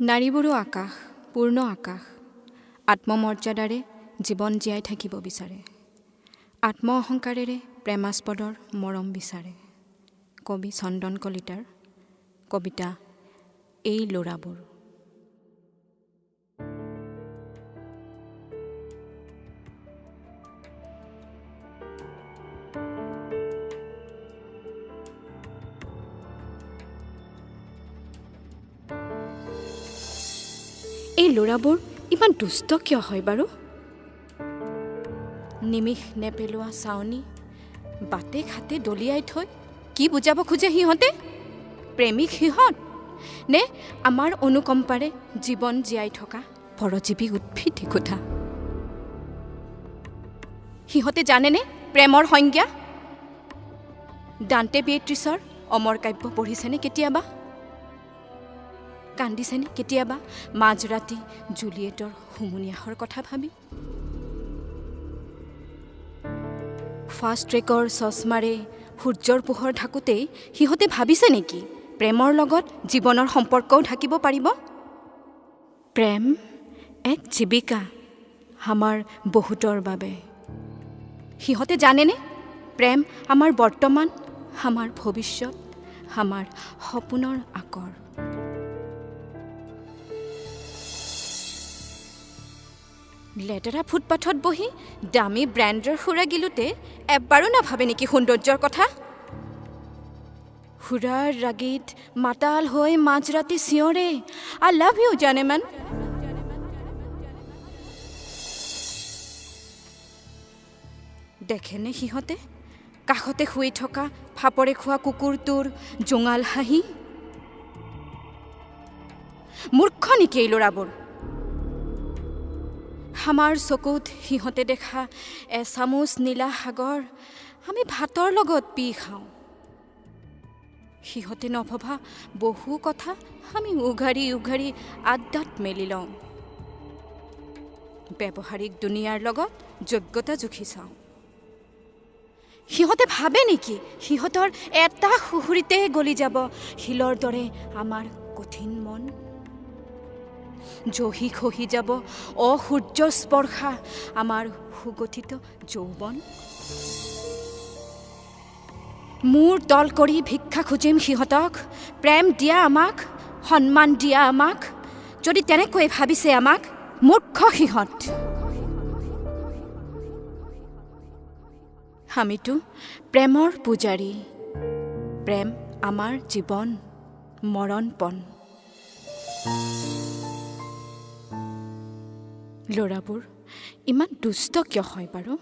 নাৰীবোৰো আকাশ, পূৰ্ণ আকাশ, আত্মমৰ্যাদাৰে জীৱন জীয়াই থাকিব বিচাৰে, আত্ম অহংকাৰেৰে প্ৰেমাস্পদৰ মৰম বিচাৰে। কবি চন্দন কলিতাৰ কবিতা এই ল'ৰাবোৰ। এই ল'ৰাবোৰ ইমান দুষ্ট কিয় হয় বাৰু? নিমিষ নেপেলোৱা চাউনি বাটে ঘাটে দলিয়াই থৈ কি বুজাব খোজে সিহঁতে? প্ৰেমিক সিহঁত নে আমাৰ অনুকম্পাৰে জীৱন জীয়াই থকা পৰজীৱী উদ্ভিদ একোটা? সিহঁতে জানেনে প্ৰেমৰ সংজ্ঞা? ডান্টে বিয়েট্ৰিছৰ অমৰ কাব্য পঢ়িছেনে কেতিয়াবা? কান্দিছেনে কেতিয়াবা মাজৰাতি জুলিয়েটৰ হুমুনিয়াহৰ কথা ভাবি? ফাষ্ট ট্ৰেকৰ চশমাৰে সূৰ্যৰ পোহৰ ঢাকোতেই সিহঁতে ভাবিছে নেকি প্ৰেমৰ লগত জীৱনৰ সম্পৰ্কও ঢাকিব পাৰিব? প্ৰেম এক জীৱিকা আমাৰ বহুতৰ বাবে। সিহঁতে জানেনে প্ৰেম আমাৰ বৰ্তমান, আমাৰ ভৱিষ্যত, আমাৰ সপোনৰ আকৰ? লেতেৰা ফুটপাথত বহি দামী ব্ৰেণ্ডৰ সুৰা গিলোতে এবাৰো নাভাবে নেকি সৌন্দৰ্যৰ কথা? সুৰাৰ ৰাগীত মাতাল হৈ মাজৰাতি চিঞৰে, I love you জানেমান। দেখেনে সিহঁতে কাষতে শুই থকা ফাপৰে খোৱা কুকুৰটোৰ জোঙাল হাঁহি? মূৰ্খ নেকি এই ল'ৰাবোৰ? আমাৰ চকুত সিহঁতে দেখা এচামুচ নীলা সাগৰ আমি ভাতৰ লগত পি খাওঁ। সিহঁতে নভবা বহু কথা আমি উঘাৰি উঘাৰি আড্ডাত মেলি লওঁ। ব্যৱহাৰিক দুনিয়াৰ লগত যোগ্যতা জুখি চাওঁ। সিহঁতে ভাবে নেকি সিহঁতৰ এটা সুহুৰিতে গলি যাব শিলৰ দৰে আমাৰ কঠিন মন? জহি খহি যাব অসূৰ্য স্পৰ্শা আমাৰ সুগঠিত যৌৱন? মূৰ তল কৰি ভিক্ষা খুজিম সিহঁতক, প্ৰেম দিয়া আমাক, সন্মান দিয়া আমাক। যদি তেনেকৈ ভাবিছে আমাক, মূৰ্খ সিহঁত। আমিতো প্ৰেমৰ পূজাৰী। প্ৰেম আমাৰ জীৱন, মৰণপণ। ল'ৰাবোৰ ইমান দুষ্ট কিয় হয় বাৰু?